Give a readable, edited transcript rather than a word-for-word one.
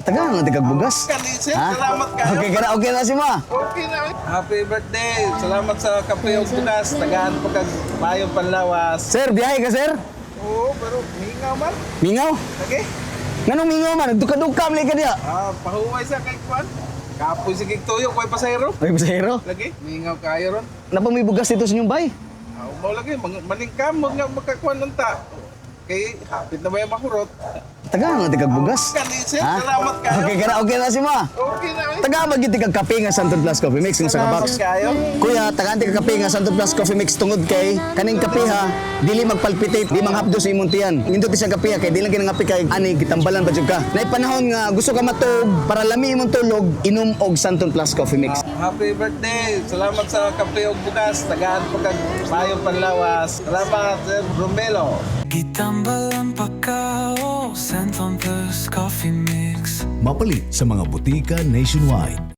Tagaan lang tigag bugas. Kani, sir, Ha? salamat kayo. Okay ka na, okay na si ma. Okay na. Eh. Happy birthday. Salamat sa kape ug bugas. Tagaan pa kag mayong panlawas. Sir, biyahe ka, sir? Oo, pero mingaw man. Mingaw? Okay. Nganong mingaw man? Nagduka-duka man ka diya. Ah, pahuway sa kay kwan. Kapoy sige tuyo koy pasahero. Ay, pasahero. Lagi, mingaw kayo ron. Napa may bugas dito sa inyong bay? Ah, mao lagi maningkamot nga makakuan unta. Kay hapit na ba yung makurot? Tagaan lang tigag bugas. Kani, sir, Ha? salamat kayo. Okay ka na, okay na si ma. Okay na. Eh. Tagaan gyud tigag kape nga Santon Plus Coffee Mix ng sa Salamat box. kayo. Kuya, tagaan ti kape nga Santon Plus Coffee Mix tungod kay kaning kape ha, dili magpalpitate, di manghapdo sa imong tiyan. Nindot siya kape ha, kay di lang kinangape kay ani gitambalan pa jud ka. Nay panahon nga gusto ka matug para lami imong tulog, inom og Santon Plus Coffee Mix. Happy birthday! Salamat sa kape ug bugas. Tagaan pa kag mayong panlawas. Salamat, Sir Romelo. Gitambalan pa ka o Centon Plus Coffee Mix. Mapalit sa mga butika nationwide.